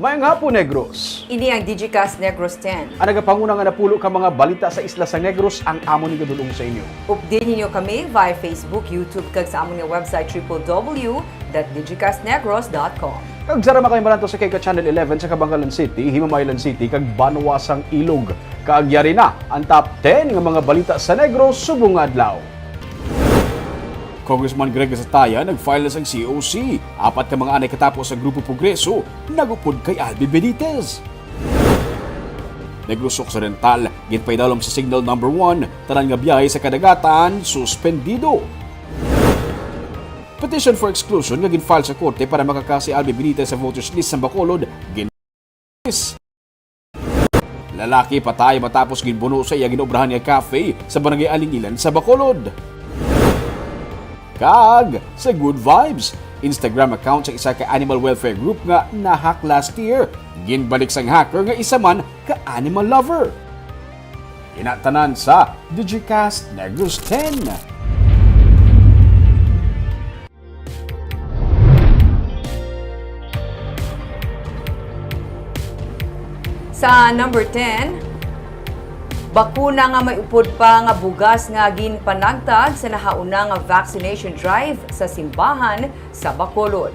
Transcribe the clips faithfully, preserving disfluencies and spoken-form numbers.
Maayong hapon, Negros. Ini ang Digicast Negros ten. Ang nagapanguna nga napulo ka mga balita sa isla sa Negros ang amon igadul-ong sa inyo. Update ninyo kami via Facebook, YouTube, kag sa amon nga website, triple W dot digicast negros dot com. Kag sa mga kaimaranto sa Keka Channel eleven sa Kabangalan City, Himamaylan City, kag Banwa sang Ilog. Kag yari na ang top ten nga mga balita sa Negros subong nga adlaw. Congressman Greg Gasataya nag-file na sang C O C. Apat ka mga anay katapos sa Grupo Progreso nag-upod kay Albi Benitez. Negros Occidental, ginpaidalom sa Signal Number One, tanan nga biyahe sa kadagatan suspendido. Petition for exclusion nga gin-file sa korte para makaka si Albi Benitez sa voters list sa Bacolod, gin- Lalaki patay matapos ginbuno sa iya ginobrahan nga cafe sa Barangay Alingilan sa Bacolod. Kag sa Good Vibes, Instagram account sa isa ka animal welfare group nga na-hack last year, ginbalik sang hacker nga isa man ka animal lover. Ina tanan sa Digicast Negros ten. Sa number ten, bakuna nga may upod pa nga bugas nga ginpanagtag sa nahauna nga vaccination drive sa simbahan sa Bacolod.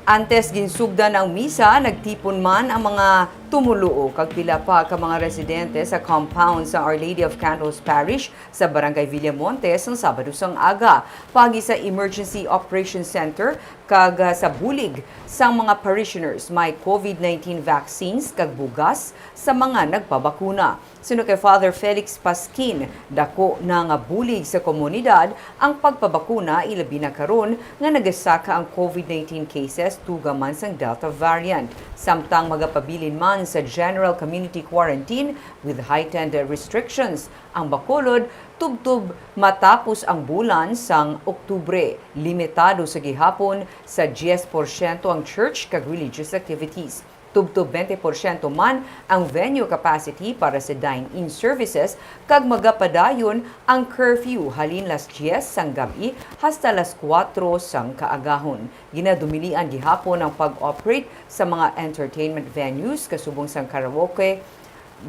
Antes ginsugdan ang misa, nagtipon man ang mga tumoluo kag pila pa ka mga residente sa compound sa Our Lady of Candles Parish sa Barangay Villamonte sang Sabado sang aga. Paagi sa Emergency Operation Center kag, ah, sa bulig sang mga parishioners, may COVID nineteen vaccines kag bugas sa mga nagpabakuna. Suno kay Father Felix Pasquin, dako na nga bulig sa komunidad ang pagpabakuna, ilabi na karon nga nagasaka ang COVID nineteen cases tuga man sang Delta variant. Samtang magapabilin man sa general community quarantine with heightened restrictions ang Bacolod, tubtob matapos ang bulan sang Oktubre. Limitado sa gihapon sa diyes porsyento ang church kag religious activities. Tubtob twenty porsyento man ang venue capacity para sa dine-in services, kag magapadayon ang curfew halin las diyes sang gab-i hasta las kuwatro sang kaagahon. Ginadumilian gihapon ang pag-operate sa mga entertainment venues kasubong sang karaoke,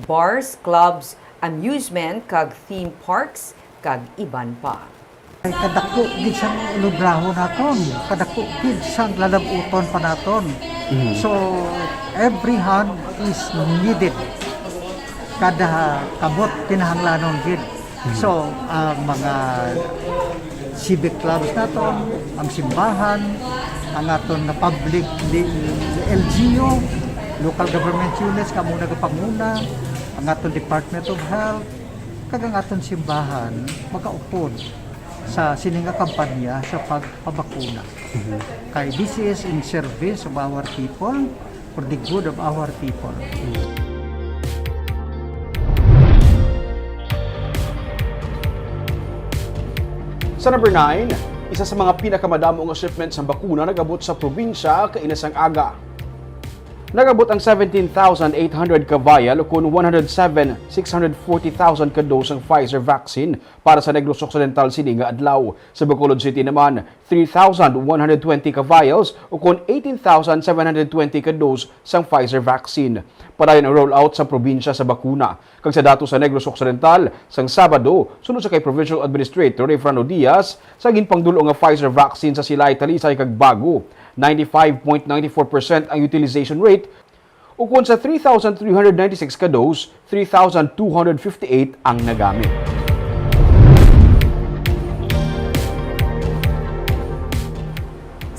bars, clubs, amusement kag theme parks, kag iban pa. Ay, kadako gid sang lubraho naton, kadako gid sang lalab-uton pa naton. Mhm. So, every hand is needed. Kada kamot kinahanglanon gid. Mhm. So, ang mga civic clubs naton, ang simbahan, ang aton nga public, di, L G U, local government units, kamo nagapanguna, ang aton Department of Health, kag ang aton simbahan, makaupod sa sini nga kampanya sa pagpabakuna. Mhm. Kay this is in service of our people, for the good of our people. Sa number nine, isa sa mga pinakamadamo nga shipment sang bakuna nag-abot sa probinsya kaina sang aga. Nag-abot ang seventeen thousand eight hundred ka vial, ukon one hundred seven six hundred forty thousand ka dose sang Pfizer vaccine para sa Negros Occidental sini nga adlaw. Sa Bacolod City naman, three thousand one hundred twenty ka vials, ukon eighteen thousand seven hundred twenty ka dose sang Pfizer vaccine. Padayon ang rollout sa probinsya sa bakuna. Kag sa datos sa Negros Occidental, sang Sabado, suno sa kay Provincial Administrator Ray Fernando Diaz, sa ginpangdul-ong nga Pfizer vaccine sa Silay, Talisay kag Bago, ninety-five point nine four percent ang utilization rate, ukon sa three thousand three hundred ninety-six ka dose, three thousand two hundred fifty-eight ang nagamit.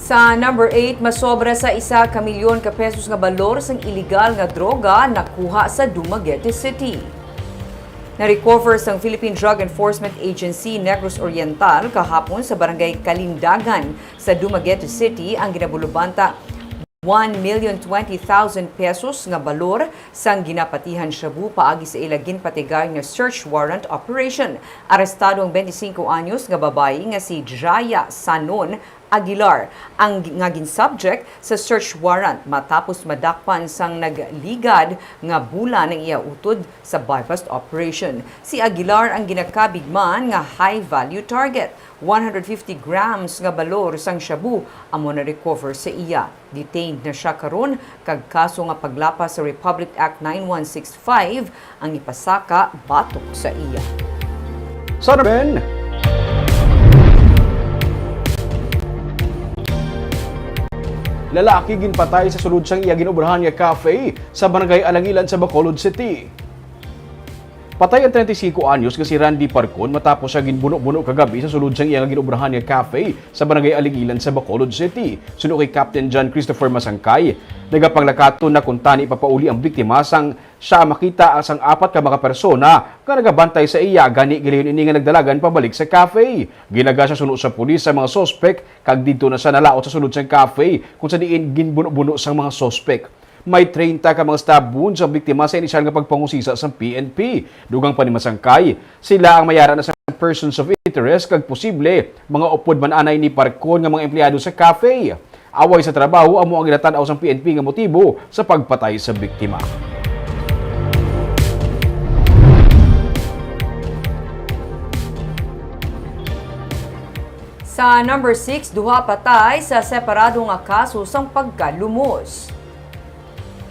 Sa number eight, masobra sa isa ka milyon ka pesos nga balor sang iligal nga droga nakuha sa Dumaguete City. Na-recover sang Philippine Drug Enforcement Agency Negros Oriental kahapon sa Barangay Kalindagan sa Dumaguete City ang ginabulubanta one million twenty thousand pesos nga balor sang ginapatihan shabu paagi sa ila ginpatigayon nga search warrant operation. Arestado ang twenty-five anyos nga babayi nga si Jaya Sanon Aguilar ang gi-, nga gin-subject sa search warrant matapos madakpan sang nagligad nga bulan ang iya utod sa buy-bust operation. Si Aguilar ang ginakabig man nga high-value target. One hundred fifty grams nga balor sang shabu amo na-recover sa iya. Detained na sia karon kag kaso nga paglapas sa Republic Act nine one six five ang ipasaka batok sa iya. Sa naman, lalaki ginpatay sa sulod sang iya ginobrahan nga cafe sa Barangay Alangilan sa Bacolod City. Patay ang treinta y cinco anyos nga si Randy Parcon matapos siya ginbuno-buno kagabi sa sulod sang iya nga ginobrahan nga cafe sa Barangay Alangilan sa Bacolod City. Suno kay Captain John Christopher Masangkay, nagapanglakaton na kuntani papauli ang biktima sang siya makita sang apat ka mga persona nga nagabantay sa iya, gani gilayon ini nga nagdalagan pabalik sa cafe. Ginaga siya suno sa pulis sa mga suspek kag didto na siya nalaot sa sulod sang cafe kung sa diin ginbuno-buno sang mga suspek. May treinta ka mga stab wounds ang biktima sa inisyal nga pagpangusisa sang P N P. Dugang pa ni Masangkay, sila ang may ara na sa persons of interest kag posible mga upod man anay ni Parcon nga mga empleyado sa cafe. Away sa trabaho amo ang ginatan-aw sang P N P nga motibo sa pagpatay sa biktima. Sa number six, duha patay sa separado nga kaso sang pagkalumos.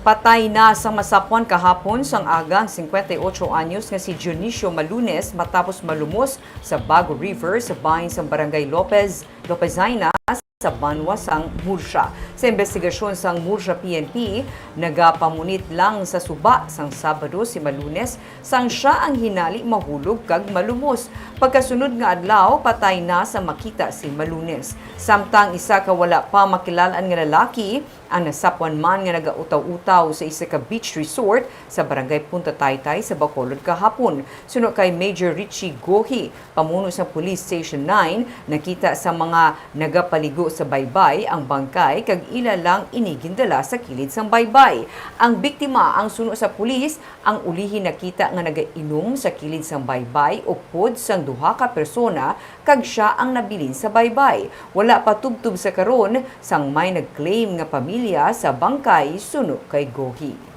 Patay na sang masapwan kahapon sang aga ang cincuenta y ocho anyos nga si Dionisio Malunes matapos malumos sa Bago River sa bahin sang Barangay Lopez, Lopezina sa banwa sang Murcia. Sa imbestigasyon sang Murcia P N P, nagapamunit lang sa suba sang Sabado si Malunes sang siya ang hinali mahulog kag malumos. Pagkasunod nga adlaw, patay na sa makita si Malunes. Samtang isa ka wala pa makilal-an nga lalaki ang nasapwan man nga nagautaw-utaw sa isa ka beach resort sa Barangay Punta Taytay sa Bacolod kahapon. Suno kay Major Richie Gohi, pamuno sang Police Station nine, nakita sa mga nagapaligo sa baybay ang bangkay kag ila lang ini gindala sa kilid sang baybay. Ang biktima ang suno sa pulis ang ulihi nakita nga nagainom sa kilid sang baybay upod sang duha ka persona kag sia ang nabilin sa baybay. Wala pa tubtob sa karon sang may nag-claim nga pamilya sa bangkay suno kay Gohi.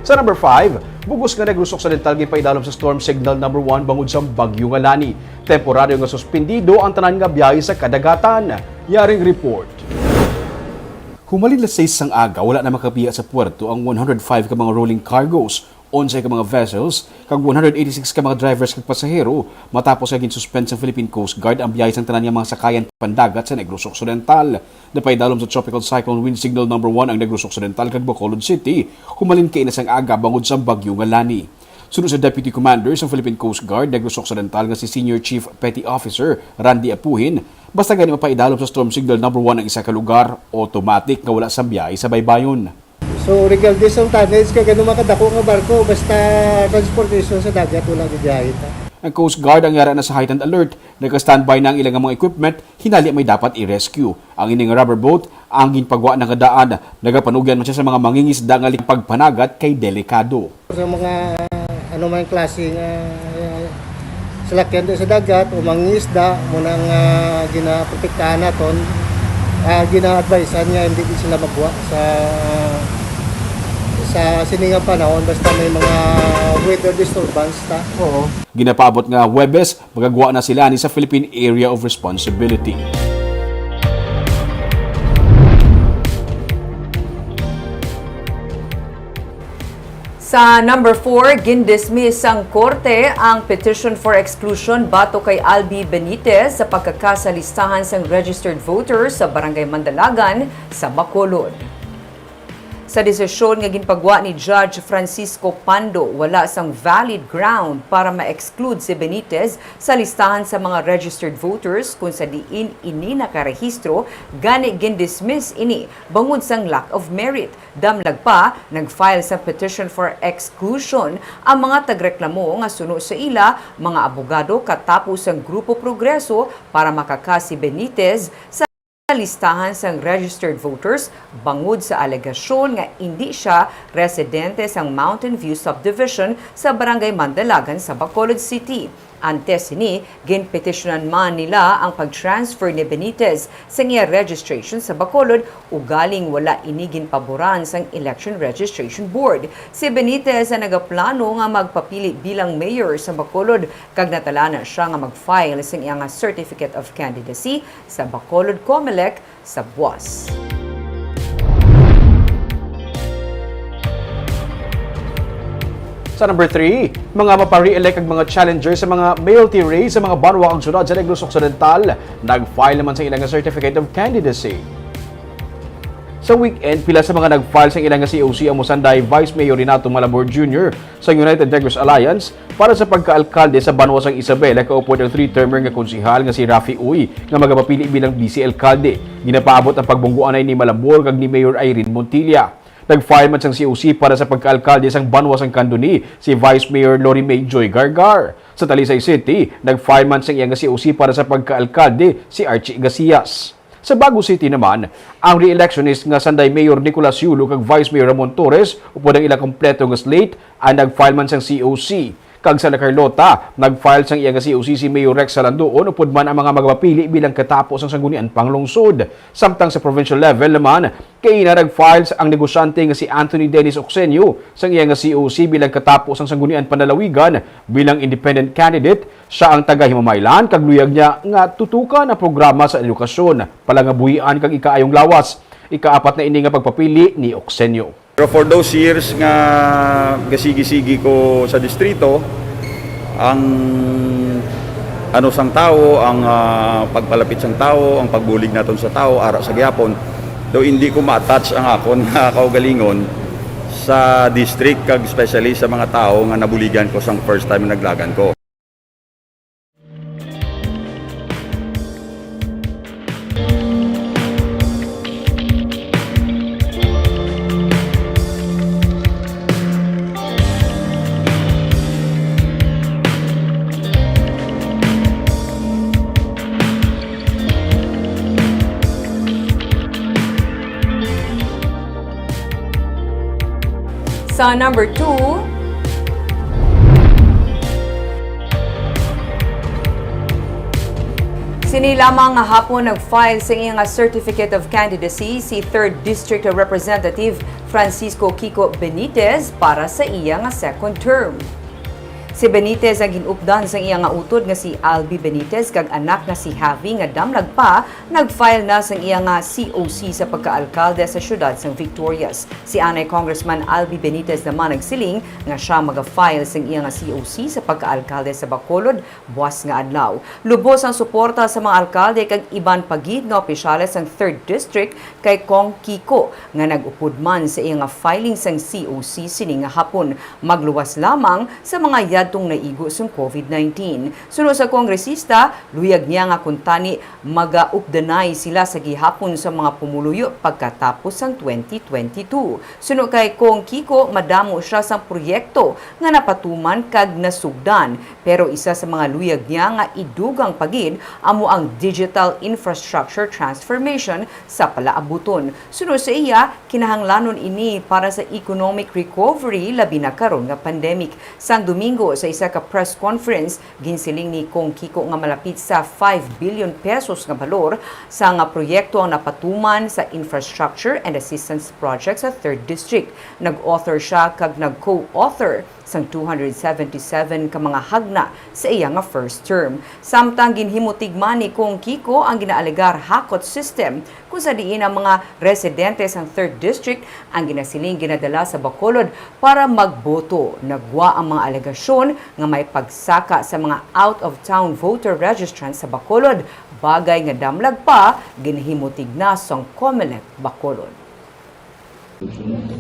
Sa number five, bug-os nga Negros Occidental ginpaidalom sa Storm Signal Number One bangod sa Bagyo nga Lani. Temporaryo nga suspendido ang tanan nga biyahe sa kadagatan. Yaring report. Humalin las sais sang aga, wala na makabiya sa puerto ang one hundred five ka mga rolling cargos, onse ka mga vessels, kag one hundred eighty-six ka mga drivers kag pasahero, matapos nga ginsuspend sang Philippine Coast Guard ang biyahe sang tanan nga mga sakayan pandagat sa Negros Occidental. Napaidalom sa Tropical Cyclone Wind Signal Number One ang Negros Occidental kag Bacolod City, humalin kaina sang aga bangod sang Bagyo nga Lani. Suno sa Deputy Commander sang Philippine Coast Guard Negros Occidental nga si Senior Chief Petty Officer Randy Apuhin, basta gani mapaidalom sa Storm Signal Number One ang isa ka lugar, automatic nga wala sang biyahe sa baybayon. So, regardless sang tonnage, kag ano man kadako nga barko, basta transportation sa dagat, wala gibiyahe ta. Ang Coast Guard ang yara na sa heightened alert, nagka-standby na ang ilang mga equipment, hinali may dapat i-rescue. Ang ini nga rubber boat, ang ginpagwa na nga daan, nagapanugyan man siya sa mga mangingisda nga li-, pagpanagat kay delikado. Sa mga ano man klase nga, eh, salakyan di sa dagat o mangingisda, muna nga ginaprotektahan naton, ah, gina-advisean nga hindi gid sila magwa sa, sa sini nga panahon basta may mga weather disturbance ta. Oo. Ginapaabot nga Huwebes, magagwa na sila ni sa Philippine Area of Responsibility. Sa number four, gindismiss sang korte ang petition for exclusion batok kay Albi Benitez sa pagkaka sa listahan sang registered voters sa Barangay Mandalagan sa Bacolod. Sa desisyon nga ginpagwa ni Judge Francisco Pando, wala sang valid ground para ma-exclude si Benitez sa listahan sa mga registered voters, kung sa diin ini nakarehistro, gani gindismiss ini bangod sang lack of merit. Damlag pa, nag-file sang petition for exclusion ang mga tagreklamo nga suno sa ila mga abogado katapo sang Grupo Progreso para makaka si Benitez sa listahan sang registered voters bangod sa alegasyon nga indi siya residente sang Mountain View Subdivision sa Barangay Mandalagan sa Bacolod City. Antes sini, ginpetisyonan man nila ang pag-transfer ni Benitez sa iya registration sa Bacolod, ugaling wala ini ginpaboran sang Election Registration Board. Si Benitez ang nagaplano nga magpapili bilang mayor sa Bacolod, kag natala na siya nga mag-file sang iya nga Certificate of Candidacy sa Bacolod Comelec sa buas. Sa number three, mga mapa-re-elect kag mga challenger sa mga mayoralty race sa mga banwa kag syudad sa Negros Occidental, nag-file naman sa ilang Certificate of Candidacy. Sa weekend, pila sa mga nag-file sa ilang C O C ang Musanday Vice Mayor Renato Malambor Junior sa United Negros Alliance para sa pagka-alkalde sa banwa sang Isabela, kaupod ang three-termer nga konsehal nga si Raffy Uy nga magapapili bilang vice alkalde. Ginapaabot ang pagbunggoanay ni Malambor kag ni Mayor Irene Montilla. Nag-file man sang C O C para sa pagkaalkalde sang banwa sang Candoni si Vice Mayor Lori May Joy Gargar. Sa Talisay City, nag-file man sang iya nga C O C para sa pagkaalkalde si Archie Gasias. Sa Bago City naman, ang re-electionist nga Sanday Mayor Nicolas Yulo kag Vice Mayor Ramon Torres upod ang ila kompleto nga slate ang nag-file man sang C O C. Kag sa La Carlota, nag-file sang iya nga C O C si Mayor Rex Salandoon upod man ang mga magapapili bilang katapo sang Sangguniang Panglungsod. Samtang sa provincial level naman, kaina nag-file ang negosyante nga si Anthony Dennis Oxenio sang iya nga C O C bilang katapo sang Sangguniang Panlalawigan bilang independent candidate. Sia ang taga-Himamaylan kag luyag niya nga tutukan ang programa sa edukasyon, palangabuhian kag ikaayong lawas. Ikaapat na ini nga pagpapili ni Oxenio. Pero for those years nga gasigi-sigi ko sa distrito, ang ano sang tawo, ang, ah, pagpalapit sang tawo, ang pagbulig naton sa tawo, ara sa gihapon, though hindi ko ma-attach ang akon nga kaugalingon sa district, kag especially sa mga tawo nga nabuligan ko sang first time nga naglagan ko. Sa number two, sini lamang nga hapon nag-file sa iya nga Certificate of Candidacy si Third District Representative Francisco Kiko Benitez para sa iya nga second term. Si Benitez ang gin-updan sang iya nga utod nga si Albi Benitez kag anak nga si Javi nga damlag pa nag-file na sang iya nga C O C sa pagkaalkalde sa siyudad sang Victorias. Si anay Congressman Albi Benitez naman nagsiling nga sia maga-file sang iya nga C O C sa pagkaalkalde sa Bacolod buas nga adlaw. Lubos ang suporta sa mga alkalde kag iban pa gid nga opisyales sang Third District kay Cong Kiko nga nag-upod man sa iya nga filing sang C O C sini nga hapon. Magluwas lamang sa mga yadtong naigo sang COVID nineteen. Suno sa kongresista, luyag niya nga kuntani magaupdanay sila sa gihapon sa mga pumuluyo pagkatapos sang twenty twenty-two. Suno kay Cong Kiko, madamo sia sang proyekto nga napatuman kag nasugdan, pero isa sa mga luyag niya nga idugang pa gid amo ang digital infrastructure transformation sa palaabuton. Suno sa iya, kinahanglanon ini para sa economic recovery, labi na karon nga pandemic. Sang Domingo, sa isa ka press conference, ginsiling ni Cong Kiko nga malapit sa five billion pesos nga balor sa nga proyekto ang napatuman sa infrastructure and assistance project sa Third District. Nag-author sia kag nag-co-author sang two hundred seventy-seven ka mga hagna sa iya nga first term. Samtang ginhimutig man ni Cong Kiko ang ginaalegar hakot system, kung sa diin ang mga residente sang Third District ang ginasiling ginadala sa Bacolod para magboto. Nagwa ang mga alegasyon nga may pagsaka sa mga out-of-town voter registrants sa Bacolod, bagay nga damlag pa ginhimutig na sang Comelec Bacolod.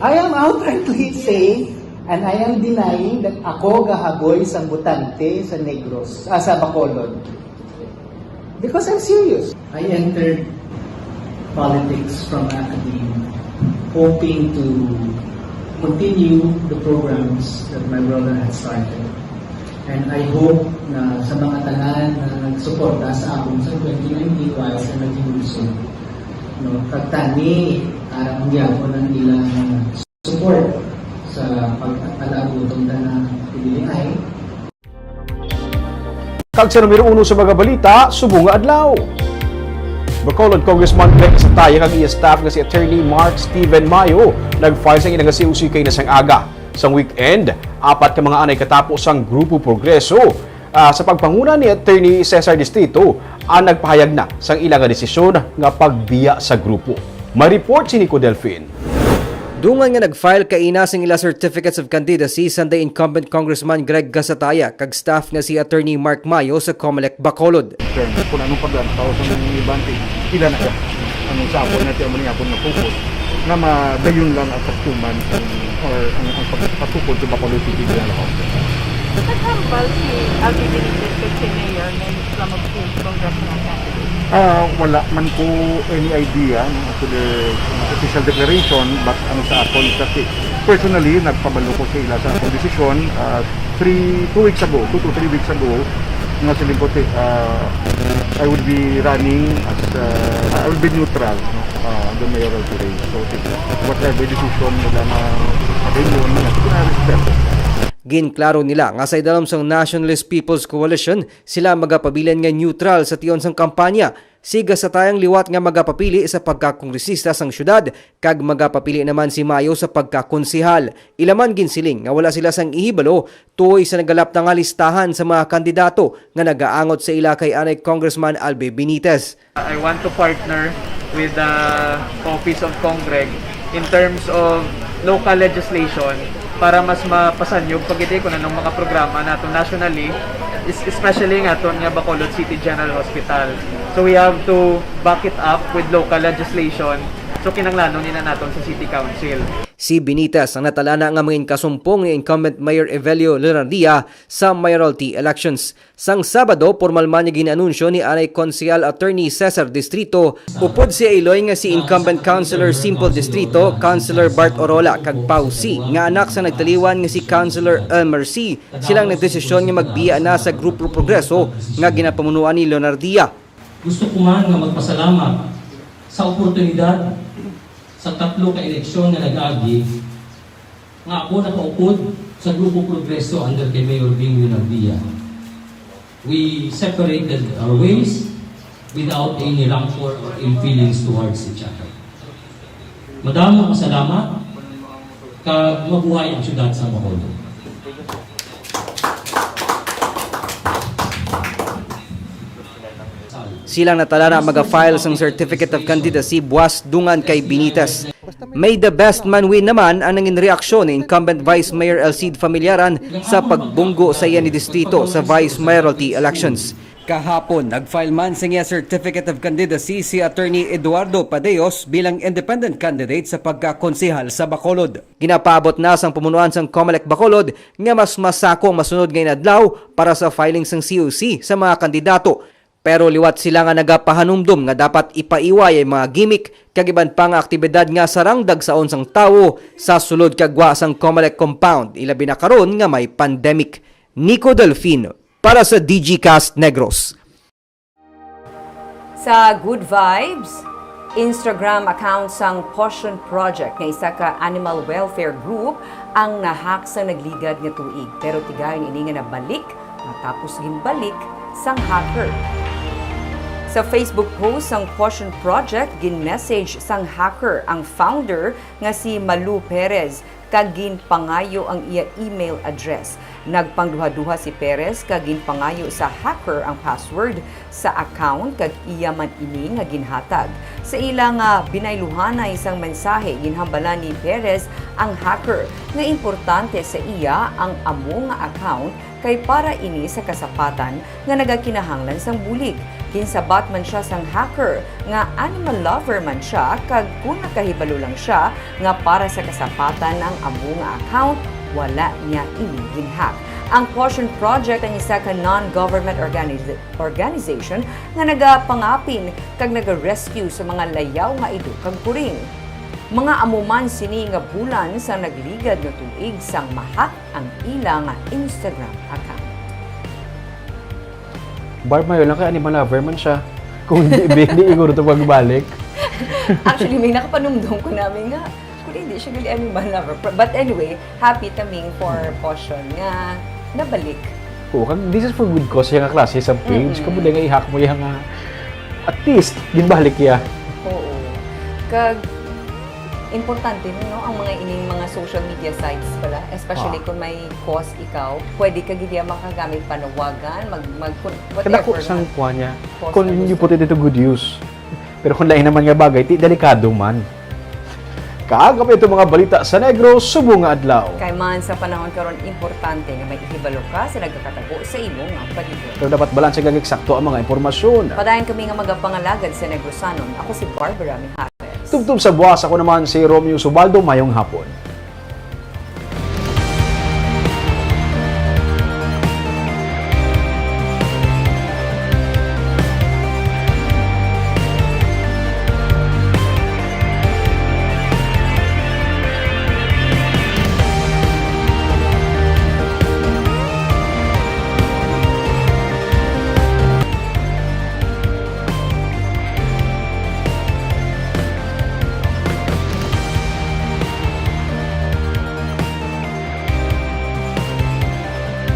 I am outrightly saying, and I am denying that ako gahagoy sang botante sa Negros, ah, sa Bacolod. Because I'm serious. I entered politics from academia, hoping to continue the programs that my brother had started. And I hope na sa mga tanan na nagsuporta sa akon sa twenty nineteen while sa naging no, kag tani, ara ang gyapon ang ilang support sa pagpalagutom ta na pinilihay. Kag sa numero uno sa mga balita, subong nga adlaw. Bacolod Congressman Greg Gasataya kag iya staff nga si Attorney Mark Steven Mayo nag-file sang ila nga C O C kay na sang aga. Sang weekend, apat ka mga anay katapo sang Grupo Progreso, ah, sa pagpanguna ni Attorney Cesar Distrito, ang nagpahayag na sang ila nga desisyon nga pagbiya sa grupo. May report si Nico Delfin. Dungan nga nag-file kaina sang ila certificates of candidacy Sunday, incumbent Congressman Greg Gasataya kag staff nga si Attorney Mark Mayo sa Comelec Bacolod. Term kung anong paglantaw sa mga ibante, ila na siya. Ang sa ako na siya, muna akong na-focus na madayon lang ang pagtuman ang, or ang, ang pagpatukod sa Bacolod City General Hospital. Naghambal si Alvin Benitez kag si Mayor Lenny Flamog Field Congressman candidate. Ah, wala man ko any idea no, after the uh, official declaration, but ang sa akon kasi personally nagpabalo ko sa ila sa akong desisyon uh, three, two weeks ago, two to three weeks ago, nga siling ko, uh, I will be running as uh, I will be neutral no, uh, the mayoral race. So whatever decision nila na opinion, I respect. Ginklaro nila nga sa idalom sang Nationalist People's Coalition, sila magapabilin nga neutral sa tion sang kampanya. Si Gasataya ang liwat nga magapapili sa pagkakongresista sang syudad, kag magapapili naman si Mayo sa pagkakonsehal. Ila man ginsiling nga wala sila sang ihibalo tuoy sa nagalapta nga listahan sa mga kandidato nga nagaangot sa ila kay anay Congressman Albi Benitez. I want to partner with the Office of Congreg in terms of local legislation para mas mapasanyog pa gid kung anong mga programa nato nationally, especially nga aton nga Bacolod City General Hospital. So we have to back it up with local legislation. So kinahanglanon ina naton sa City Council. Si Benitez ang natalana nga mangin kasumpong ni incumbent Mayor Evelio Leonardia sa mayoralty elections. Sang Sabado, pormal man nga gin-anunsyo ni anay Konsehal Attorney Cesar Distrito, upod sa iya iloy nga si incumbent Councilor Simple Distrito, Councilor Bart Orola kag Pau C, nga anak sa nagtaliwan nga si Councilor Elmer C, silang nagdesisyon nga magbiya na sa Grupo Progreso nga ginapamunuan ni Leonardia. Gusto ko man nga magpasalamat sa oportunidad sa tatlo ka eleksyon nga nag-agi nga ako nakaupod sa Grupo Progreso under kay Mayor Bing Leonardia. We separated our ways without any rancor or ill feelings towards each other. Madamo nga salamat, kag mabuhay ang syudad sa Bacolod. Silang natalana maga-file sang Certificate of Candidacy buas dungan kay Benitez. May the best man win naman ang nangin reaksyon ni incumbent Vice Mayor Elcid Familiaran sa pagbunggo sa iya ni distrito sa vice mayoralty elections. Kahapon, nag-file man sang iya Certificate of Candidacy si Attorney Eduardo Padeos bilang independent candidate sa pagkakonsehal sa Bacolod. Ginapaabot na sang pamunuan sang Comelec Bacolod nga mas masako ang masunod nga inadlaw para sa filing sang C O C sa mga kandidato. Pero liwat sila nga nagapahanumdom nga dapat ipaiway ang mga gimmick kag iban pa nga aktibidad nga sarang dagsaon sang tawo sa sulod kag gwa sang Comelec compound, ilabi na karon nga may pandemic. Nico Delfino para sa Digicast Negros. Sa Good Vibes, Instagram account sang Potion Project nga isa ka animal welfare group ang na-hack sa nagligad nga tuig, pero tigayon ini nga nabalik matapos ginbalik sang hacker. Sa Facebook post sang Potion Project, gin-message sang hacker ang founder nga si Malu Perez kag ginpangayo ang iya email address. Nagpangduhaduha si Perez kag ginpangayo sa hacker ang password sa account kag iya man ini nga ginhatag. Sa ila nga binayluhanay sang mensahe, ginhambalan ni Perez ang hacker nga importante sa iya ang amo nga account kay para ini sa kasapatan nga nagakinahanglan sang bulig. Ginsabat man siya sang hacker nga animal lover man siya, kag kon nakahibalo lang siya nga para sa kasapatan ang amo nga account, wala niya ini gin-hack. Ang Caution Project ang isa ka non-government organiz-, organization nga nagapangapin kag nagarescue sa mga layaw nga ido kag puring. Mga amo man sini nga bulan sa nagligad nga tuig sang ma-hack ang ila nga Instagram account. Barb, mayo lang kay animal lover man siya. Kung hindi, hindi siguro to pagbalik. Actually, may nakapanumdom ko namin nga, kung hindi siya gali animal lover. But anyway, happy taming for Caution nga nabalik. Oo, kag this is for good cause, siya nga klase sa page. Mm-mm. Kamo nga i-hack mo, iya nga at least ginbalik iya. Oo. Kag importante no, ang mga ining mga social media sites pala, especially Ah. kung may cause ikaw, pwede ka gid iya makagamit panawagan, mag, mag Kadako whatever sang nga kuha niya. cause Kung na you gusto. put it into good use. Pero kung lain naman nga bagay, ti delikado man. Kag amo ito mga balita sa Negros subong nga adlaw. Kay man sa panahon karon, importante nga may ihibalo ka sa nagakatago sa imo nga palibot. Pero dapat balanse kag eksakto ang mga impormasyon. Padayon kami nga magapangalagad sa Negrosanon. Ako si Barbara Mijares. Tubtob sa buwas, ako naman si Romeo Subaldo. Mayong hapon.